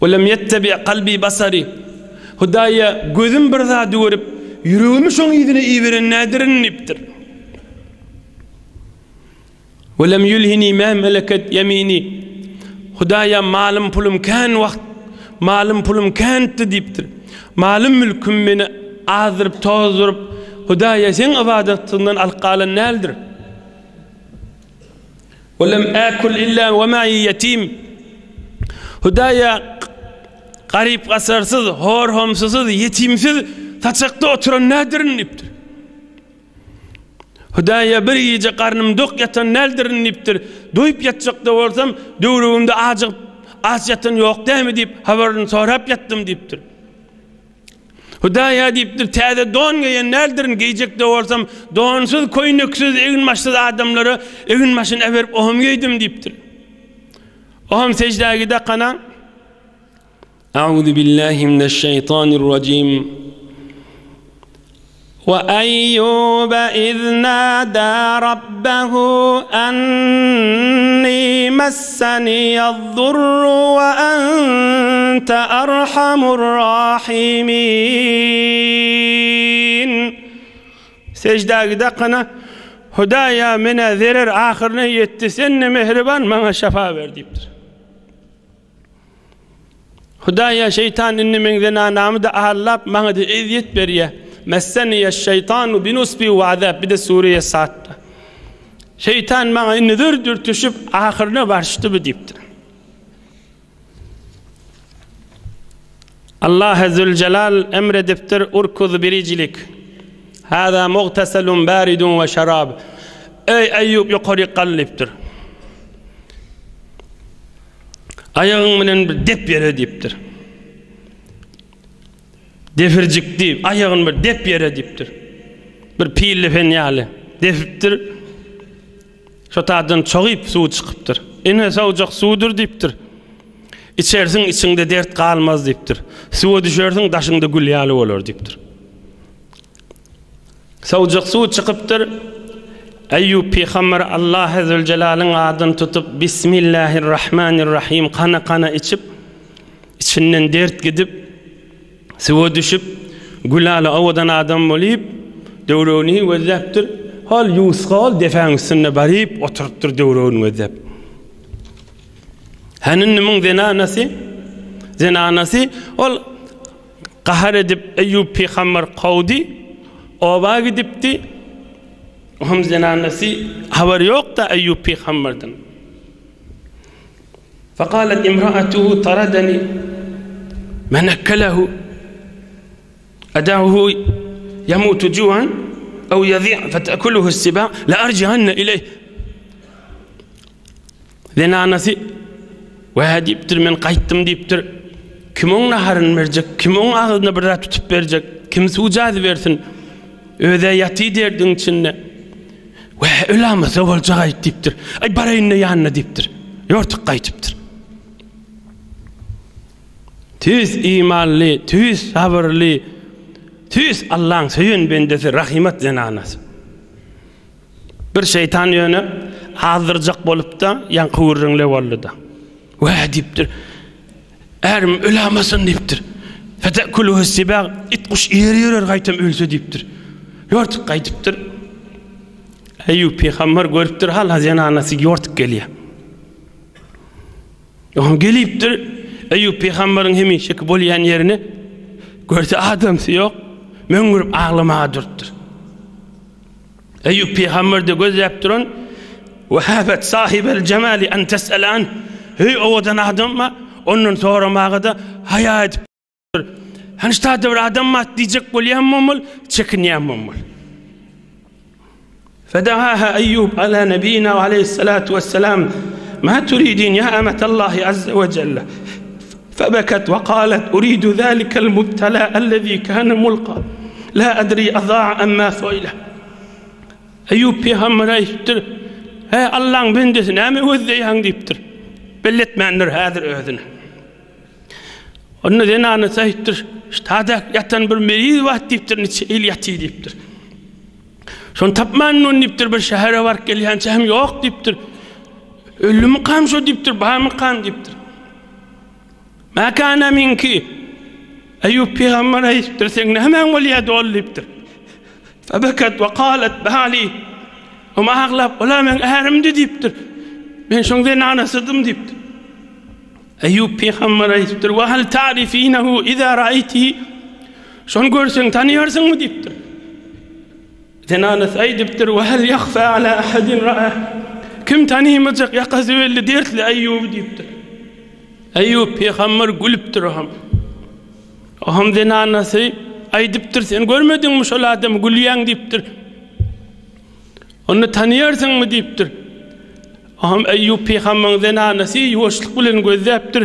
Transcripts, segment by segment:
We lem ýettebi kalbi basary. Hudaýa, gözüm bir zady görüp, ýüregimi şoň yzyna iberen nädirin diýipdir. We lem ýulhini mä meleket ýemini. Hudaýa, malym pulum kän wagt, malym pulum käntdi diýipdir. Malym mülküm meni azdyryp tozduryp, Hudaýa seň ybadatyňdan alyp galan däldir. Welem äkul illa we ma'i ýetim. Hudaýa garyp-gasarsyz, hor-homsusyz, ýetimsiz saçakda oturan nädirin diýipdir. Hudaýa bir gije garnym dok ýatan däldirin diýipdir. Doýup ýatjak-da bolsam, döwregimde ajygyp aç ýatan ýok dämi diýip, habaryny sorap ýatdym diýipdir. Hudaýa diýipdir, täze don geýen däldirin, geýjek-de bolsam, donsuz, köýneksiz, eginbaşsyz adamlara eginbaşyny äberip, oham geýdim diýipdir. Oham seždä gidakana, Auzu billahi mineşşeýtanirrajim. We Eýýube iz nada rabbehu enni messeniýed-durru we ente erhamur rahimin. Seždä gidakana, Hudaýa menä zerer ahyryna ýetdi, sen-de mähriban maňa şefa ber diýipdir. Hudaýa şeýtan indi meň zenanamy-da aldap, maňa-da ezýet berýär. Messeniýeş-şeýtanu binusbi we azab, bir-de Sureýe Sadda. Şeýtan maňa indi zür dürtüşip, ahyryna barşdy bu diýipdir. Allahe Züljelal emr edipdir, Urkuz birijlik. Hâzâ mugteselun bâridun we şerab. Eý, Eýýup, ýokaryk gal diýipdir. Aýagyň bilen bir dep ýere diýipdir. Defirjik diýip, aýagyny bir dep ýere diýipdir. Bir pil depen ýaly depipdir. Şo taýdan çogyp suw çykypdyr. Ine sowjak suwdur diýipdir. Içersiň içiňde dert galmaz diýipdir. Suwa düşersiň daşyňda gül ýaly bolar diýipdir. Sowjak suw çykypdyr. Eýýup pygamber Allahy Züljelalyn adyny tutup, Bismillahirrahmanirrahim kana-kana içip, içinden dert gidip, suwa düşüp, gülala owadan adam bolyp, döwregini gözläpdir. Hol ýuwusga ol depäň üstünde baryp oturypdyr döwregini gözläp. Hany indi muň zenanasy? Zenanasy ol Gahar edip Eýýup pygamber kowdy, oba gidipdi. Onuň zenanasy habary ýok-da Eýýup pygamberden. Fekalet imraatuhu taradani men ekkelehu adahu yamutu ju'an ew yazi' fete'kuluhu s-siba' la arji'anna ileyh. Zenanasy, Wä diýipdir, men gaýtdym diýipdir. Kim oň naharyny berjek, kim oň agzyna bir zat tutup berjek, kim suw-jazy bersin. Öz-ä ýaty derdiň içinde. Wä, ölamasa boljak-aýt diýipdir. Aý, baraýyn-da ýanyna diýipdir. Ýortuk gaýdypdyr. Tüýs imanly, tüýs sabyrly, tüýs Allaň söýen bendesi Rahymat zenanasy. Bir şeýtan ýöne azdyrjak bolupda, ýaňky gürrüňle boldy-da. Wä diýipdir. Ärim ölämasyn diýipdir. Fetekuluhu sibag, it-guş iýer ýörer gaýtam ölse diýipdir. Ýortuk gaýdypdyr. Eýýup pygamber görüpdir, hala zenanasy ýortuk gelýär. Oňa gelipdir, Eýýup pygamberiň hemişeki bolýan ýerine görse adamsy ýok, möňňürip aglamaga durupdyr. Eýýup pygamber-de gözläp duran, Wehabet sahibel jemali an tes'ele anh, Heý, owadan adam-a, ondan soramaga-da haýa edip dur. Hany ştada bir adam bar diýjek bolýan bolmaly, çekinýän bolmaly. Fedahaha Eýýup ala nebina we aleýhissalatu wesselam, Ma turidin ýa amatallahi azze we jelle. Febeket we kalet uridu zalikel mubtala ellezî kâne mulka. Lâ edrî azâ'a em mâ fu'ile. Eýýup pygamber aýdypdyr, Heý, Allaň bendesi, näme gözleýäň diýipdir. Belli etmändir häzir özüni. Onda zenanasy aýdypdyr, Ştada ýatan bir meriz bar diýipdir, niçe ýyl ýatyr diýipdir. Şony tapman ony diýipdir, bir şähere baryp gelýänçä hem ýok diýipdir. Öldümikam şo diýipdir, barmykam diýipdir. Mä kana minki? Eýýup pygamber aýdypdyr, Seň nämäň bolýardy ol diýipdir. Febeket we kalet bali. Om aglap, Ol-a meň ärimdi diýipdir. Men şoň zenanasydym diýipdir. Eýýup pygamber aýdypdyr, Wa hal ta'rifinehu iza ra'aýtihi? Şony görseň tanaýarsyňmy diýipdir. Zenanasy aýdypdyr, Wa hal ýahfa ala ahadin ra'ah? Kim tanymajak ýakasy belli dertli Eýýuby diýipdir. Eýýup pygamber gülüpdir oňam. Oňam zenanasy aýdypdyr, sen görmediňmi şol adamy gülýäň diýipdir. Onda tanaýarsyňmy diýipdir. Oňam Eýýup pygamberiň zenanasy ýuwaşlyk bilen gözläpdir.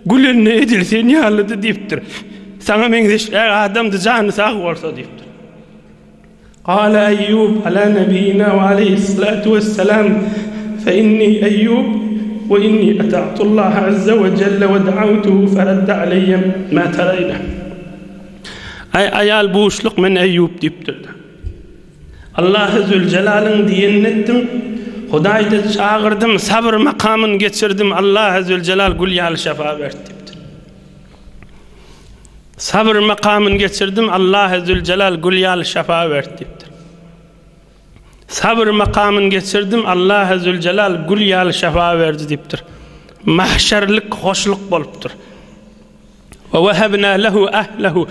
Gülende edil sen ýalydy diýipdir. Saňa meňzeşräk adamdy jany sag bolsa diýipdir. Gala Eýýub ala nebiyina we aleýhissalatu wessalam, Fe inni Eýýub we inni ata'tullaha azza we jelle we da'awtuhu feredde aleýye ma tereýne. Aý aýal buşluk men Eýýub diýipdir. Allahy Züljelalyň diýenini etdim, Hudaýda çagyrdym, sabyr makamyny geçirdim, Allahy Züljelal gül ýaly şefa berdi diýipdir. Sabyr makamyny geçirdim, Allahy Züljelal gül ýaly şefa berdi diýipdir. Sabyr makamyny geçirdim, Allahy Züljelal gül ýaly şefa berdi diýipdir. Mahşerlik hoşluk bolupdyr. We wehebna lehu ehlehu.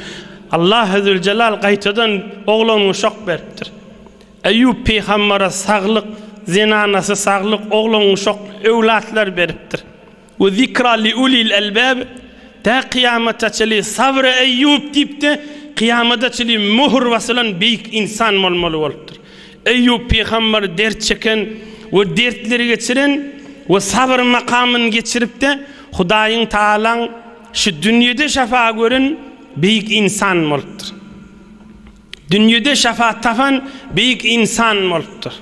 Allahy Züljelal gaýtadan oglan uşak beripdir. Eýýup pygambere saglyk, zenanasy saglyk, oglan uşak, öwlatlar beripdir. We zikra li ulil elbab, tä kyýamata çenli sabr Eýýup diýip-de, kyýamata çenli möhür basylan beýik ynsan bolmaly bolupdyr. Eýýup pygamber dert çeken we dertleri geçiren we sabyr makamyny geçirip-de, Hudaýyň Tagalaň şu dünýede şefa gören beýik ynsan bolupdyr. Dünýede şefa tapan beýik ynsan bolupdyr.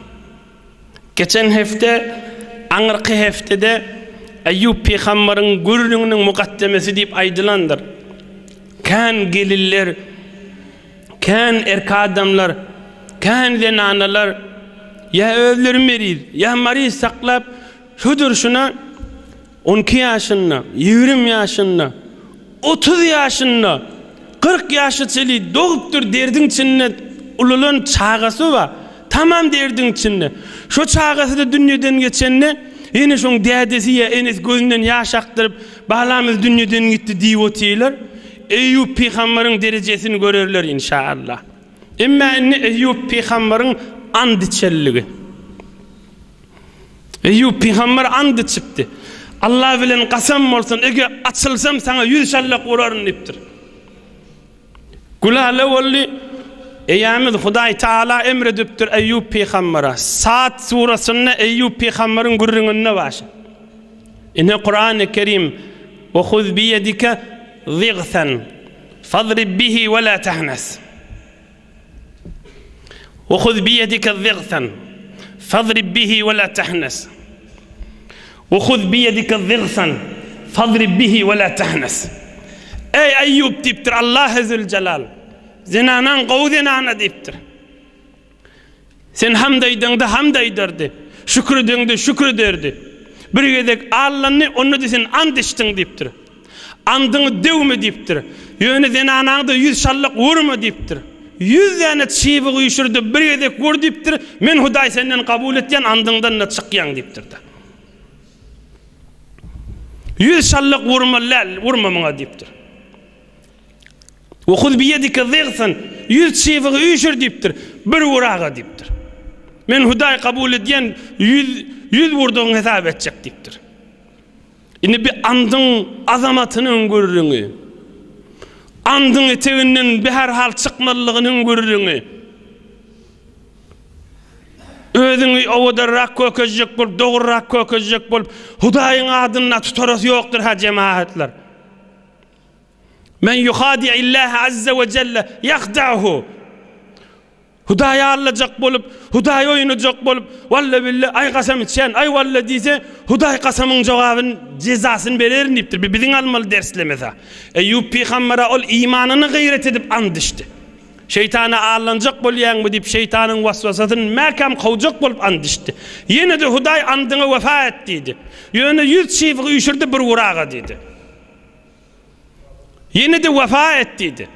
Geçen hepde, aňyrky hepdede Eýýup pygamberiň gürrüňiniň mukaddemesi diýip aýdylandyr. Kän gelinler, kän erk adamlar, kän zenanalar ýa özleri meriz, ýa maryz saklap, şu durşuna 12 ýaşynda, 20 ýaşynda, 30 ýaşynda, 40 ýaşa çenli dogupdyr derdiň içinde ulalan çagasy bar. Tamam derdiň içinde. Şo çagasy-da dünýeden geçende, ýene şoň dädesi ýa enesi gözünden ýaş akdyryp, balamyz dünýeden gitdi diýip otyrlar. Eýýup pygambaryň derejesini görerler inşaallah. Emma indi Eýýup pygambaryň and içenligi. Eýýup pygamber and içipdi. Allah bilen kasam bolsun, eger açylsam saňa ýüz şallak uraryn diýipdir. Gülala boldy. Eýämiz Hudaý Taala emr edipdir Eýýup pygambere. Sad surasynda Eýýup pygamberiň gürrüňinde bar. Ine Kurany Kerim Ve huz biyedike zigsan fadrib bihi ve la tahnas. Ve huz biyedike zigsan fadrib bihi ve la tahnas. Ve huz biyedike zigsan fadrib bihi ve la tahnas. Ey Eýýup diýipdir Allah Zülcelal. Zenanaň gowy zenana diýipdir. Sen hamd aýdaňda hamd aýdardy. Şükür edeňde şükür ederdi. Bir gezek allandy, onda-da sen and içdiň diýipdir. Andyňy döwme diýipdir. Ýöne zenanaňda ýüz şallak urma diýipdir. Ýüz däne çybyk üýşürdi, bir gezek ur diýipdir. Men Hudaý senden kabul etýän, andyňdan-da çykýaň diýipdir-de. Ýüz şallak urmaly däl, urma muňa diýipdir. Wa huz biýedike zigsan, ýüz çybygy üýşür diýipdir. Bir uraga diýipdir. Men Hudaý kabul edýän ýüz ýüz urdugyňy hesap etjek diýipdir. Indi bir andyň azamatynyň gürrüňi. Andyň eteginden bäherhal çykmalylygynyň gürrüňi. Özüňi owadanrak kökezjek bolup, dogrurak kökezjek bolup, Hudaýyň adyny tutarasy ýokdur ha jemagatlar. Men ýuhadi'illaha azza we jelle ýahda'hu. Hudaýy aldajak bolup, Hudaýy oýnajak bolup, walla billa, aý kasam içýän, aý walla diýse, Hudaý kasamyň jogabyny, jezasyny bererin diýipdir. Bu biziň almaly derslemez-ä. Eýýup pygambere ol imanyny gaýrat edip and içdi. Şeýtana aldanjak bolýaňmy diýip, şeýtanyň waswasasyny mäkäm kowjak bolup and içdi. Ýene-de Hudaý andyňa wepa et diýdi. Ýöne ýüz çybygy üýşürdi bir uraga diýdi. Ýene-de wepa et diýdi.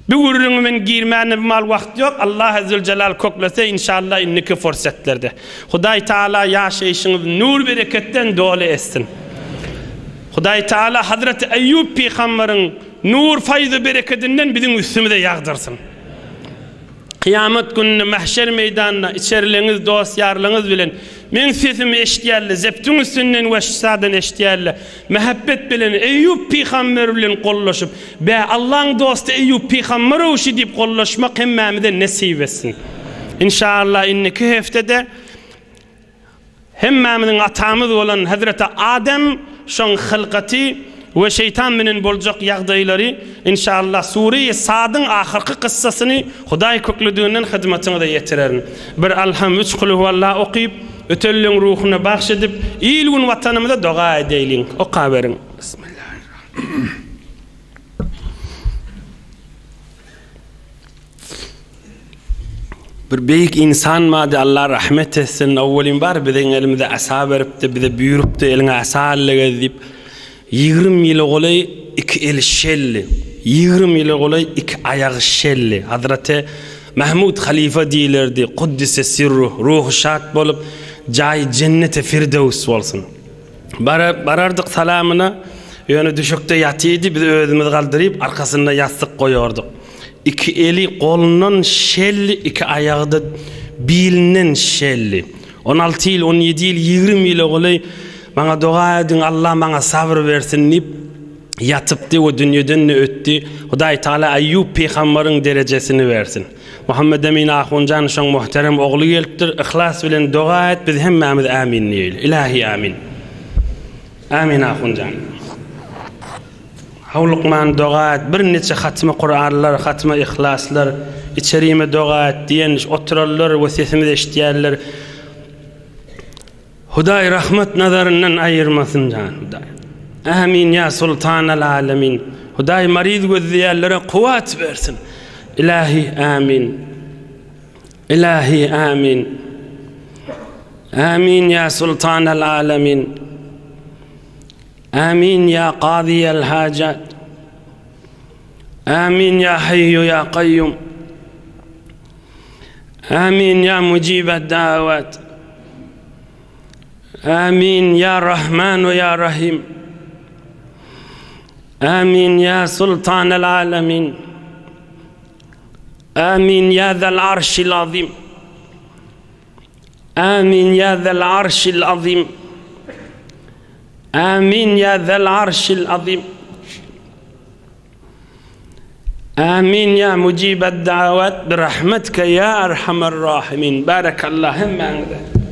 Bu gürrüňe men girmäne bir mal wagt ýok, Allahy Züljelal köklese inşallah indiki fursetlerde. Hudaý Taala ýaşaýşyňyzy nur bereketden doly etsin. Hudaý Taala Hazreti Eýýup pygamberiň nur faýzy berekedinden biziň üstümize ýagdyrsyn. Kyýamat gününde mahşer meýdanynda içerileňiz dost-ýarlaňyz bilen meň sesimi eşidýärler, zeptiň üstünden we şsadan eşidýärler. Mähebbet bilen Eýýup pygamber bilen gollaşyp, Bä, Allaň dosty Eýýup pygamber-ow şi diýip gollaşmak hemmämize nesip etsin. Inşallah indiki heftede Hemmämiziň atamyz bolan Hezreti Adem, şoň hylkaty we şeýtan bilen boljak ýagdaýlary inşallah Sure-i Sadyň ahyrky kyssasyny Hudaý köklediginden hyzmatyňyza ýetirerin. Bir Alham, üç Kulhuwallah okyp, ötenleň ruhuna bagş edip, il-gün watanymyza doga edeýliň. Okaberiň. Bismillahirrahmanirrahim. Bir beýik ynsan bardy Allah rahmet etsin owwelin bar biziň elimize asa beripdi bize buýrupdy eliňe asa al-da gez diýip 20 ýyla golaý iki eli şelli 20 ýyla golaý iki aýagy şelli Hazreti Mahmud halyfa diýilerdi kuddise sirruh ruhy şat bolup jaýy jenneti firdöws bolsun. Barardyk salamyna, ýöne düşekde ýatydy, biz özümiz galdyryp, arkasynda ýassyk goýardyk. Iki eli golundan şelli, iki aýagy-da bilinden şelli. On alty ýyl, on ýedi ýyl, 20 ýyla golaý maňa doga ediň, Alla maňa sabyr bersin diýip ýatypdy we dünýeden-de ötdi. Hudaý Tagala Aýýub pygambaryň derejesini bersin. Muhammedemin ahunjan şoň muhterem ogly gelipdir yhlas bilen doga et biz hemmämiz ämin diýeýli ilahi ämin ämin ahunjan howlukman doga et bir neçe hatmy kuranlar hatmy yhlaslar içerime doga et diýen oturanlar we sesimizi eşitýänler Hudaý rahmat nazaryndan aýyrmasyn jan Hudaý. Ämin ýa Sultanal Alemin. Hudaý maryz gözleýänlere kuwwat bersin. Ilahi ämin. Ilahi ämin. Ämin ýa Sultanal Alemin. Ämin ýa Kazyýel Hajat. Ämin ýa Haýýu ýa Kaýýum. Ämin ýa Mujibed Dawat. Ämin ýa Rahman we ýa Rahim. Ämin ýa Sultanel Alemin. Ämin ýa Zel Arşil Azim. Ämin ýa Zel Arşil Azim. Ämin ýa Zel Arşil Azim. Amin ya mujibed dawat bi rahmetike ya erhamer rahimin. Barakallah hemmäňize.